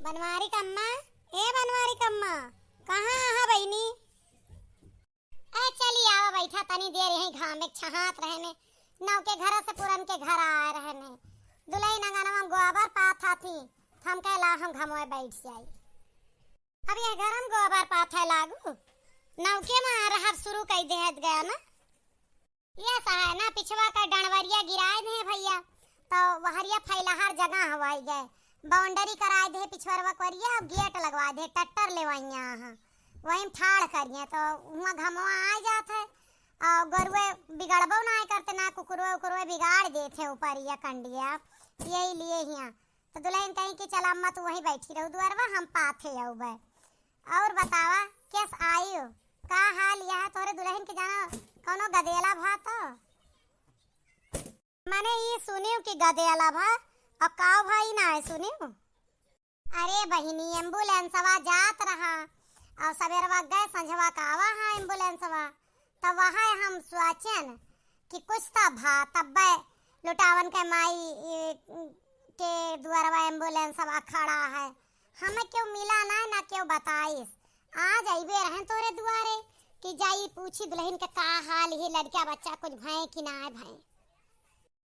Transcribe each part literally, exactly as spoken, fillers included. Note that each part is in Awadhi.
बनवारी कम्मा, ए बनवारी कम्मा, कहाँ आहा बहिनी? ए चली आवा, बैठा तनी देर यहीं घामे क छहात रहेने। नवके घर से पुरनके घर आए रहेने। दुलहिन अंगनवा में गोबर पाथा थी, त हम कहे ला हम घमवे बैठ जाई। अब यह घर में गोबर पाथे लागू, नवके में रहब शुरू कइ देहत गया ना। ये सहा ना, पिछवा का डंडवरिया गिराए दे भइया, तो वहरिया फैलहर जगह हवाई गए, boundary कराए दे पिछवरवा करिया, अब gate लगवाए दे, tractor लेवाइया हाँ, वहीं ठाड़ करिए, तो हुआं घमवा आ जात है, और गोरुए बिगड़बो ना करते, ना कुकुरवे उकुरवे बिगाड़ देते ऊपर या कंडिया, यही लिए हिया। तो दुलहिन कहीं कि चला अम्मा, तू वहीं बैठी रहू दुआरवा, हम पाथे अउबे। और बतावा, कैस आयु? का हाल यह तोहरे दुलहिन के, जाना कौनो गदेला भा तो? मने ई सुनियो कि गदेला भा, और काव भा ई ना है सुनियो? अरे बहिनी, एम्बुलेंसवा जात रहा, और सबेरवा गए, संझवा का आवा हा एम्बुलेंसवा, तब वहाँ हम सोचेन कि कुछ त भा, तब्बे लुटावन के माई, ए, के दुआरवा एम्बुलेंसवा खड़ा है। हमें केहू मिला ना, ना केहू बताइस। आज अइबे रहेन तोहरे दुआरे कि जाई पूछी दुलहिन के का हाल ही, लड़का बच्चा कुछ भए कि ना भए।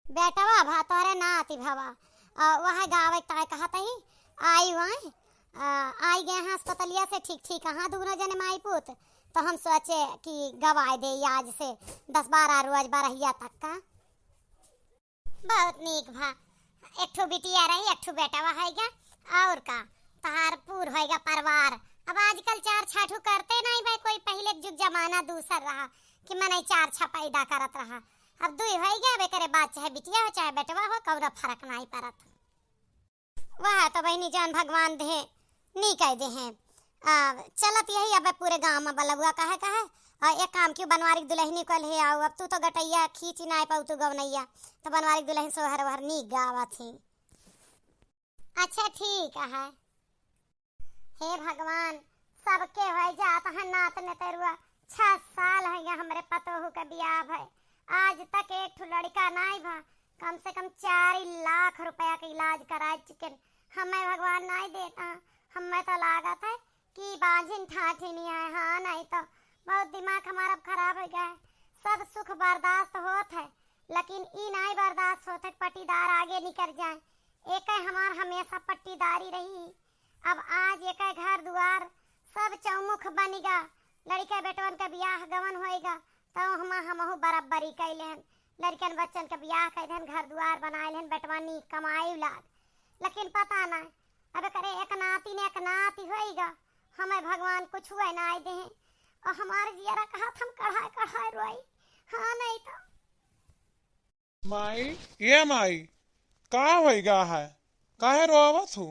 बेटवा भा तोहरे नाती भवा, आ, वह गावे ताय कहत ही, आई वह, आ, आई गए हैं अस्पतलिया से ठीक ठीक, हाँ, दूनो जने माई पूत। तो हम सोचे कि गवाए दे आज से दस बारह रोज बरहिया तक का। बहुत नीक भा, एक ठो बिटिया रही, एक ठो बेटवा होइगा, और का, तहार पूर होइगा परिवार। अब आजकल चार छाठू करते नहीं भाई कोई, पहिले जुग जमाना दूसर रहा कि मनई चार छा पैदा करत रहा। अब दुई होइगा, अब एकरे बाद चाहे बिटिया हो चाहे बेटवा हो, कौनो फर्क नहीं पड़त। वह तो बहिनी जौन भगवान देहे, नी कह देहे। आ, चलत यही अब पूरे गाँव में बलबुआ कहे कहे, और एक काम क्यों बनवारी के दुलहिनी कल हे आओ, अब तू तो गटैया खींच नाय पाऊ तू गवनैया, तो बनवारी के दुलहिन सोहर वहर नी गावत ही। अच्छा ठीक है। हे भगवान, सबके होई जात है नात नेतरुआ, छह साल है हमरे पतोहू के बियाह भय, आज तक एक ठो लड़का नाई भा। कम से कम चार लाख रुपया के इलाज करा चुकेन, हमें भगवान नाई देता। हमें तो लागत है कि बांझिन ठाठी नहीं आए, हाँ नहीं तो बहुत दिमाग हमारा खराब हो गया है। सब सुख बर्दाश्त होत है, लेकिन ई नाई बर्दाश्त होत है पट्टीदार आगे निकल जाए। एक हमार हमेशा पट्टीदारी रही, अब आज एक घर दुआर सब चौमुख बनिगा। लड़के बेटवन के बियाह गवन होइगा, तो हम हमहू बराबरी कैले हन। लड़कन बच्चन के बियाह कर देहन, घर दुआर बनाए लेहन, बेटवा नीक कमाए लाग। लेकिन पता ना, अब करे एक नाती ने एक नाती होइगा, हमें भगवान कुछ हुए ना आए देहे। और हमारे जियरा कहा हम कढ़ाए कढ़ाए रोई, हाँ नहीं तो। माई, ये माई, का होइगा है? काहे रोवत हो?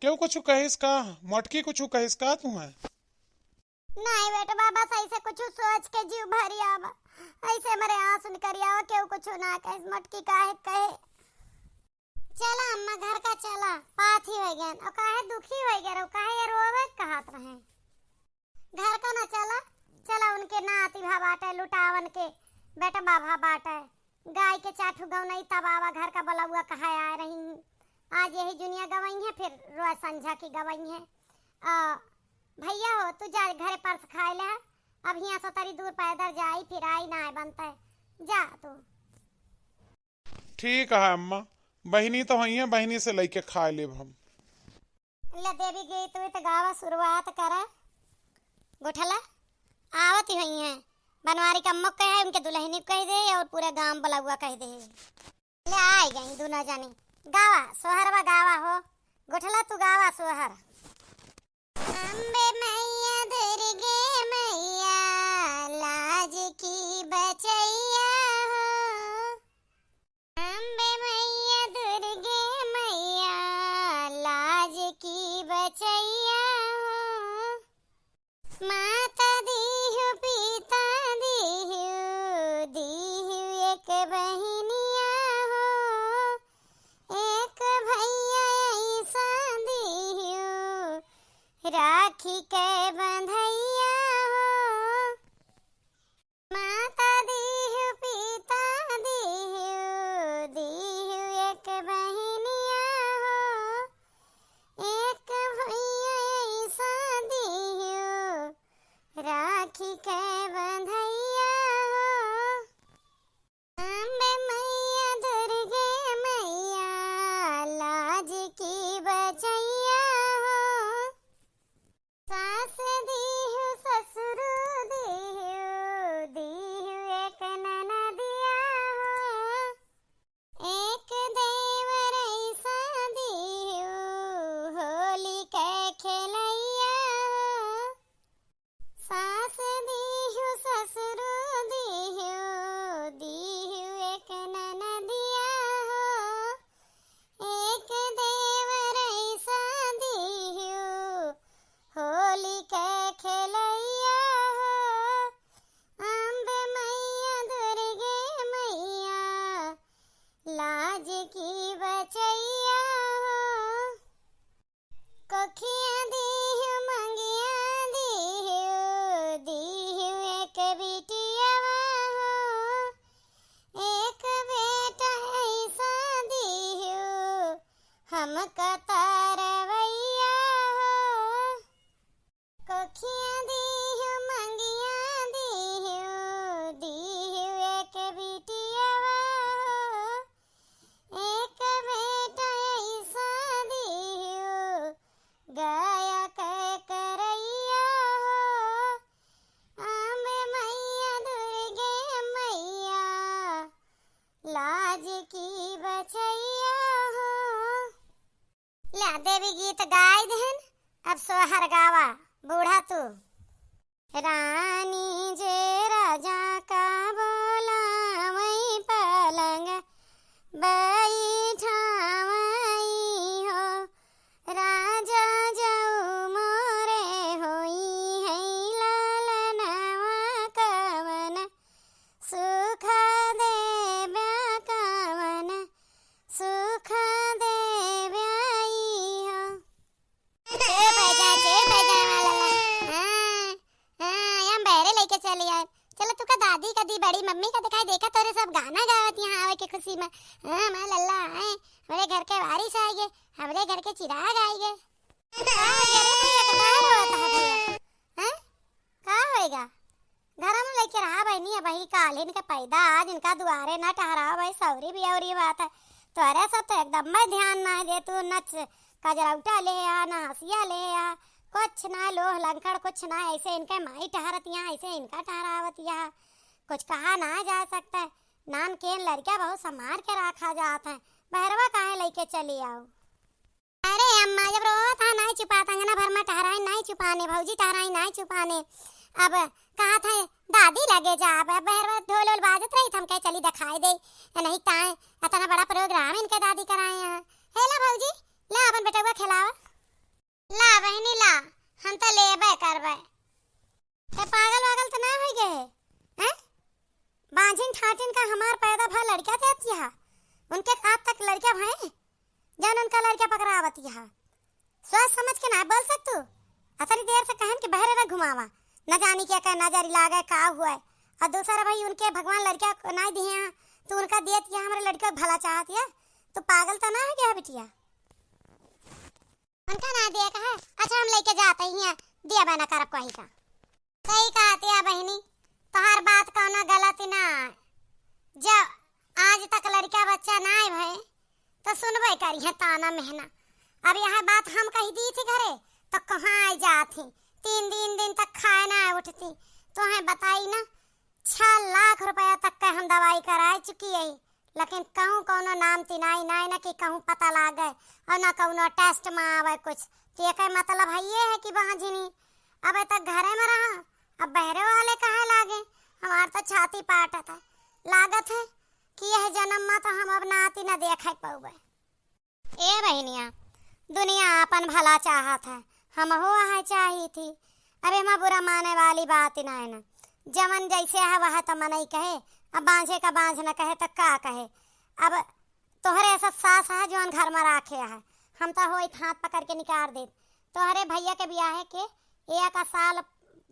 केहू कुछ कहिस का? मोटकी कुछ कहिस का तुम्हें? नहीं बेटवा, बस ऐसे कुछ सोच के जीव भरी आवा, ऐसे मरे आंसू निकरी आवा, केहू कुछ ना कहिस, मोटकी काहे कहे। चला अम्मा, घर का चला, पाथी हो गए। और काहे दुखी हो गए रहो, काहे ये रोवे कहत रहे? घर का ना चला, चला उनके नाती भा बाटे, लुटावन के बेटवा भा बाटे, गाय के चाठू गौनई तब आवा, घर का बलौआ कहा आए रही। आज यही जुनिया गवई है, फिर रोज संझा की गवई है। आ, भैया हो, तू जा घरे परस खाए ले, अब हियाँ से तरी दूर पैदल जाई, फिर आई ना आए बनता है, जा तू। ठीक है अम्मा, बहिनी तो हइये, बहिनी से लइके खाए लेब हम। ले देवी गीत वीत गावा शुरुआत करा। गोठला आवत ही हइये, बनवारी का अम्मा कहे, उनके दुलहिनी कह दे और पूरे गांव बलौआ कह दे। ले आई गई दुनो जनी, गावा सोहरवा गावा हो। गोठला तू गावा सोहर। अम्बे मैया दुर्गे मैया लाज की बचैया हो। अम्बे मैया दुर्गे मैया लाज की बचैया हो। माता दीहु पिता दीहु दीहु एक बहिनिया हो। एक भैया ऐसा दीहु राखी के बंधैया हो। माता दीहु पिता दीहु दीहु एक बहिनिया हो। एक करवैया हो। कोखिया दीहु, मंगिया दीहु, दीहु एक बिटियवा हो। एक बेटा ऐसा दीहु, गया के करैया हो। अम्बे मैया, दुर्गे मैया, लाज की बचैया हो। ल्या, देवी गीत गाय देहन, अब सोहर गावा, बूढ़ा तू। रानी जे राजा का बोलावई, पलंग बैठावई हो, राजा जऊ मोरे होई है लालनवा, कवन सुख देब्या, कवन सुख देब्या ई हो। चुप हो जा, चुप हो जा, हमार लल्ला। हाँ, हाँ, हम बहरे लइके चली आए। चलो, तू का दादी का दी, बड़ी मम्मी का दिखाई, देखा तोरे सब गाना गावत यहाँ आवे के खुशी में। हाँ, हमार लल्ला आए, हमरे घर के वारिस आइगे, हमरे घर के चिराग आइगे। हाँ, अरे भैया, तो काहे रोवत है भैया? हैं? का होएगा? घर में लेके रहा बहिनी, अबही काल्हिन के पैदा, आज इनका दुआरे ना टहरावा भाई, सौरी बियौरी बात है। तोहरे सब तो एकदम में ध्यान ना दे, तू न च-, कजरौटा ले आ, ना हंसिया ले आ, कुछ ना, लोह लंकड़ कुछ ना, ऐसे इनके माई टहरतिया, ऐसे इनका टहरावतिया, कुछ कहा ना जा सकता है। नान केन लड़का बहुत संभार के रखा जात है, बहरवा काहे लेके चली आओ? अरे अम्मा, जब रोवत है, नाई चुपात, अंगना भर में टहराई, नाई चुपाने, भौजी टहराई, नाई चुपाने। अब कहत है, दादी लगे जा, अब बहरवा ढोल वोल बाजत रही, तो हम कहे, चली दिखाई दे, या नहीं ताए, इतना बड़ा प्रोग्राम इनके दादी कराए हैं। हे ला भौजी, ला अपन बेटवा खिलावा। ला बहिनी ला, हम तो लेबे करबे। ए, पागल वागल तो ना होई गए, हैं? बांझिन ठाटिन का हमार पैदा भा लड़का देत यहा, उनके आज तक लड़का भए, जौन उनका लड़का पकड़ावत यहा। सोच समझ के ना बोल सक तू? अतनी देर से कहन कि बहरे ना घुमावा, न जानी क्या का नजर लागे, का हुआ। और दूसरा भाई उनके भगवान लड़का ना दिए हैं, तू उनका देत यहा, हमरे लड़का भला चाहत है, तू पागल तो ना हो गया बिटिया? उनका ना दिए का है? अच्छा, हम लेके जाते ही हैं, दिया बना करब कहीं का। सही कहत या बहिनी, तोहार बात कौनो गलत ना है। जब आज तक लड़का बच्चा ना आए भए, तो सुनबे करी है ताना मेहना। अब यह बात हम कही दी थी घरे, तो कहाँ आई जात ही? तीन दिन, दिन तक खाए ना उठती। तो है बताई ना, छह लाख रुपया तक के हम दवाई कराए चुकी है, लेकिन कहूँ कौनो नाम तिनाई नाई ना कि कहूँ पता लागे और ना कौनो टेस्ट में आवे कुछ। तो एकर मतलब है ये है कि बांझिनी अब तक घरे में रहा, अब बहरे वाले कहे लागे। हमार तो छाती पाटत है, लागत है कि यह जन्म में तो हम अब नाती न देखे पौबे। ए बहिनिया, दुनिया आपन भला चाहत है, हमहू वह चाही थी। अब एमा बुरा माने वाली बात ही ना है ना, जवन जैसे है वह तो मनई कहे, अब बांझे का बांझ न कहे तो का कहे। अब तोहरे ऐसा सास है जवन घर में राखे है, हम तो होई हाथ पकड़ के निकाल देत। तोहरे भैया के बियाहे के एक साल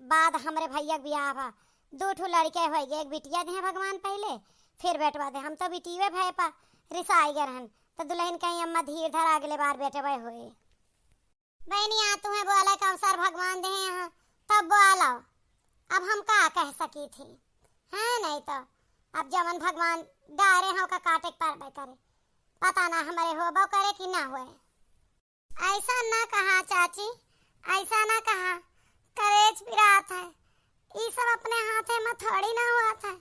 बाद हमरे भैया के बियाह बा, दो ठो लड़के होई गए, एक बिटिया दे भगवान पहले, फिर बेटवा दे। हम तो बिटिये भय पा रिसाई गए रहन, तो दुल्हन कहीं अम्मा धीर धर, अगले बार बेटवे होए। बहनिया, तुम्हें बोले का अवसर भगवान दे हैं, तब बोलो, अब हम का कह सकी थी, हैं? नहीं तो अब जवन भगवान डारे हैं, ओका काटे के परबे करे। पता ना हमरे होबो करे कि ना होए। ऐसा ना कहा चाची, ऐसा ना कहा, करेज पिरात है। ई सब अपने हाथे में थोड़ी ना हुआ था।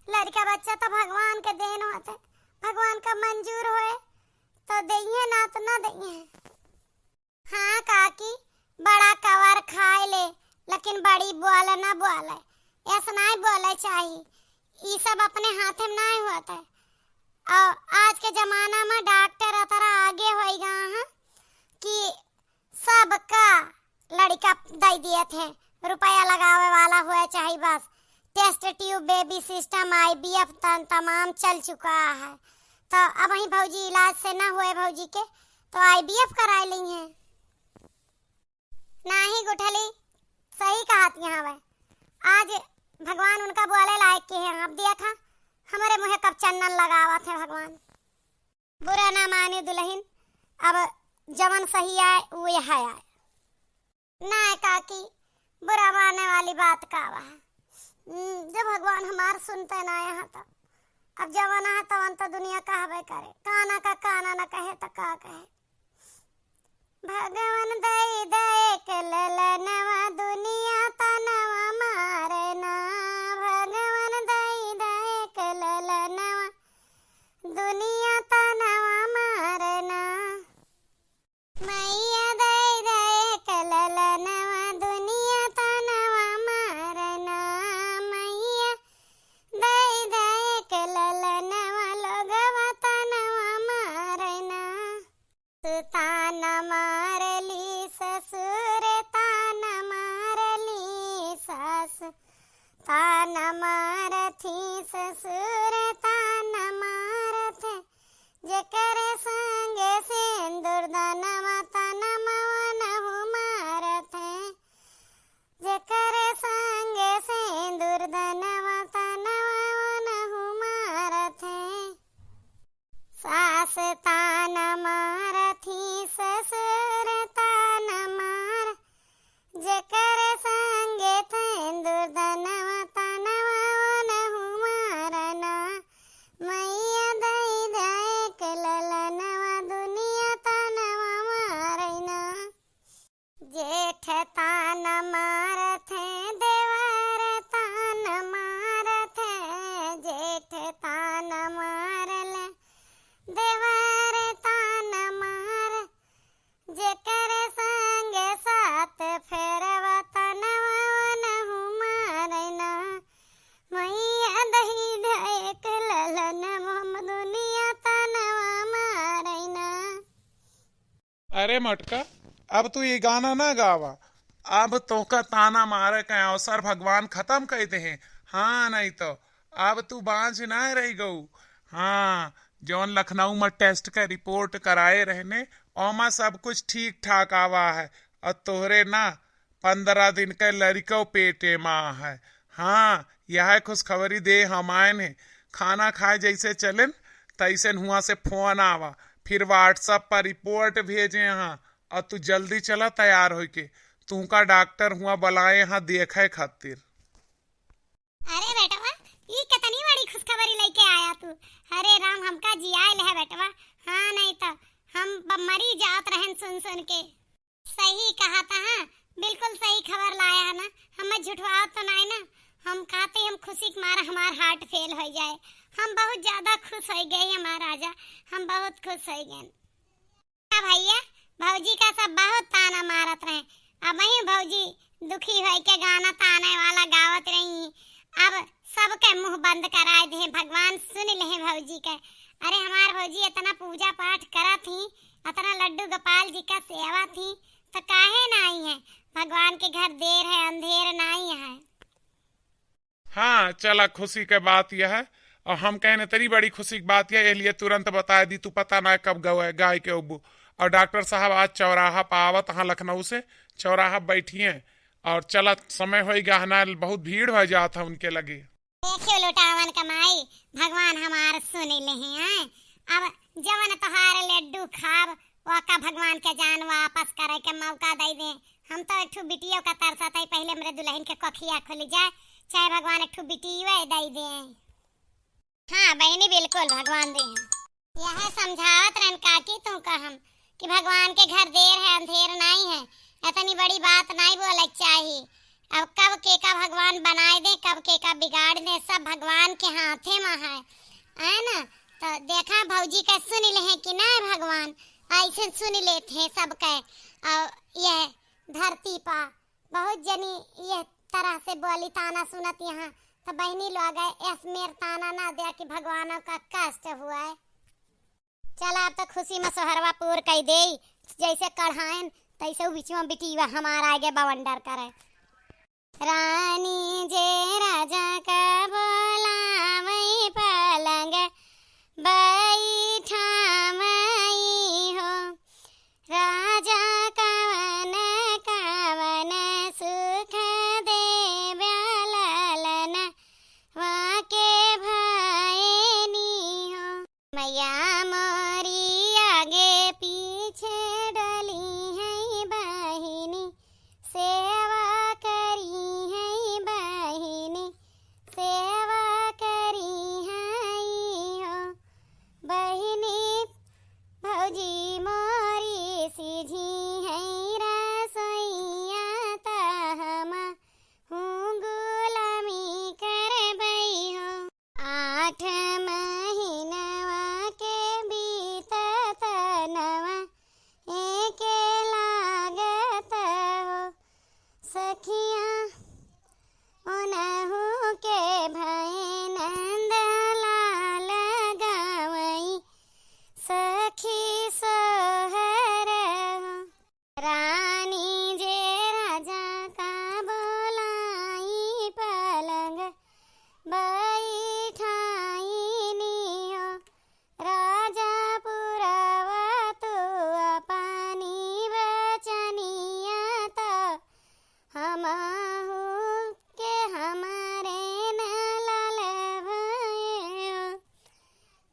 लड़का बच्चा तो भगवान के देन हुआ था, भगवान का मंजूर होए तो देइहे, ना तो ना देइहे। हाँ काकी, बड़ा कवर खाए ले, लेकिन बड़ी बोल ना बोले, ऐसा नहीं बोले चाहिए। ई सब अपने हाथे में नहीं होता है। और आज के जमाना में डॉक्टर अतरा आगे होई गया है कि सबका लड़का दे दिए थे, रुपया लगावे वाला हुआ चाहे बस। Test tube, baby system, IVF तन तमाम चल चुका है। तो अब वहीं भौजी इलाज से ना हुए भौजी के, तो आईवीएफ कराए ली हैं। नाही गुठली, सही कहत यहाँ वै। आज भगवान उनका बोले लायक के हैं। अब देखा, हमरे मुँहे कब चंदन लगावत है भगवान। बुरा ना माने दुल्हन, अब जवन सही आए, उ यह आए। ना काकी, बुरा माने वाली बात का बा? हम्म, जब भगवान हमार सुनते ना यहाँ तो, अब जवन है तवन तो दुनिया कहबे करे। काना का काना ना कहे तो का कहे। भगवान दई दे एक ललनवा, दुनिया तनवा मारे ना। भगवान दई दे एक ललनवा, दुनिया तनवा मारे ना। मैया दई दे एक ललनवा, दुनिया तनवा मारे ना। मैया दई दे एक ललनवा, लोगवा तनवा मारे ना। ताना मारली ससुर, ताना मारली सास, ताना मारथी ससुर, ताना मारथे। जेकर संगे सिंदूर दनवा, तनवा ओनहु मारथे। जेकर संगे सिंदूर दनवा, तनवा ओनहु मारथे। सास ताना मारथी, ससुर ताना मार, जेकर संगे सिंदूर दनवा, तनवा ओनहु मारना। मैया दई दे एक ललनवा, दुनिया तनवा मारना। जेठ ताना मारथे, देवर ताना मारथे, जेठ ताना मारले, देवर ताना मार। जेकर संगे सात फेरवा, तनवा ओनहु मारना। मैया दई दे एक ललनवा, दुनिया तनवा मारना। अरे मटका, अब तू ये गाना ना गावा। अब तोहका ताना मारे के अवसर भगवान खतम कइ देहे। हाँ, नहीं तो अब तू बाँच ना रहि गऊ। हाँ, जौन लखनऊ में test के report कराए रहेन, ओमा सब कुछ ठीक ठाक आवा है। और तोहरे ना पन्द्रह दिन के लरिकौ पेटे मा है। हाँ, यह खुशखबरी दे हम आएन है। खाना खाए जैसे चलेन, तैसेन हुआँ से phone आवा, फिर WhatsApp पर report भेजे हाँ, और तू जल्दी चला तैयार होइके, तुहका doctor हुआँ बुलाए हाँ देखे खातिर। अरे बेटवा, ई कितनी बड़ी खुशखबरी लेके आया तू। अरे राम, हमका जियाए ले है बेटवा। हाँ, नहीं तो हम ब-, मरी जात रहेन सुन सुन के। सही कहा था, हाँ, बिल्कुल सही खबर लाया है ना। हमें झुठवाओ तो नाई ना, हम कहते हम खुशी के मारे हमार heart fail होइ जाए। हम बहुत ज्यादा खुश होइ गए हमार राजा, हम बहुत खुश होइ गए। का भैया, भौजी का सब बहुत ताना मारत रहे। अबहीं भौजी दुखी होइके गाना ताने वाला गावत रही। अब सबके मुँह बंद कराए देहे, भगवान सुनि लेहे भौजी के। अरे हमार भौजी इतना पूजा पाठ करत ही, इतना लड्डू गोपाल जी का सेवा थी, तो काहे ना आई है? भगवान के घर देर है, अंधेर नाई है। हाँ, चला, खुशी के बात यह है। और हम कहने तरी बड़ी खुशी की बात यह, ये लिए तुरंत बताए दी, तू पता ना कब गवे, गाय के उबू। और doctor साहब आज चौराहा पर आवत हाँ लखनऊ से, चौराहा पर बैठिए। और चला, समय होई गहना, बहुत भीड़ हो जात है उनके लगे। देखियो लुटावन कमाई, भगवान हमार सुनि लेहे हैं। अब जवन तोहार लड्डू खाब, ओका भगवान के जान वापस करे के मौका दे दे। हम तो एक ठो बिटियो का तरसत है, पहले हमरे दुल्हन के कोखिया खुल जाए, चाहे भगवान एक ठो बिटियो दे दे। हाँ बहिनी, बिल्कुल भगवान दे हैं। यह समझावत रहन काकी तू का हम कि भगवान के घर देर है, अंधेर नाई है, इतनी बड़ी बात नाई बोले के चाही। अब कब के का भगवान बनाए दे, कब के का बिगाड़ दे, सब भगवान के हाथे में है, है ना? तो देखा भौजी के सुनि लेहे कि ना भगवान, ऐसे सुनि लेत हैं सबके। और यह धरती पा बहुत जनी यह तरह से बोली ताना सुनत यहाँ, तो बहिनी लोग ऐस मेर ताना ना दे कि भगवानों का कष्ट हुआ है। चला अब तो खुशी में सोहरवा पूर कई देई, जैसे कढ़ाएन तैसे उ बीच में बिटिया हमार आगे बवंडर करे। रानी जे राजा का बोलावई पलंग बैठावई हो, राजा कवन कवन सुख देव्या ललनवा के भयनी हो। मैया मोरी आगे पीछे रानी जे राजा का बोलाई पलंग बैठाइनी हो, राजा पुरवा तू अपनी बचनिया तो हमहू के हमरे न लाल भयो।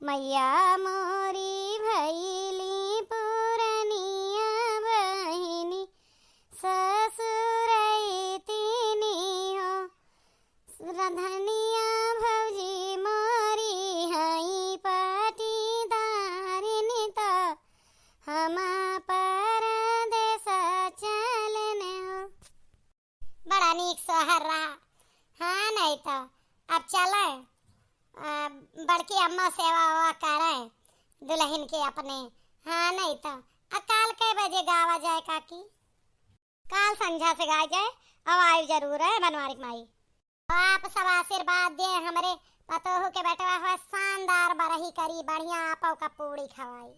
मैया मोरी भैली पुरनिया बहिनी ससुरैतिनी हो। रधनिया भौजी मोरी हई पटीदारिनी तो हम परदेस चलन हो। बड़ा नीक सोहर रहा। हाँ, नहीं तो अब चले, आ, बड़की अम्मा सेवा वेवा करे दुल्हन के अपने। हाँ, नहीं तो अब काल कै बजे गावा जाए काकी? काल संझा से गाय जाए, अब आयु जरूर है बनवारी कै माई। आप सब आशीर्वाद दे हमरे पतोहू के बेटवा हुआ शानदार बरही करी, बढ़िया आपव का पूड़ी खवाई।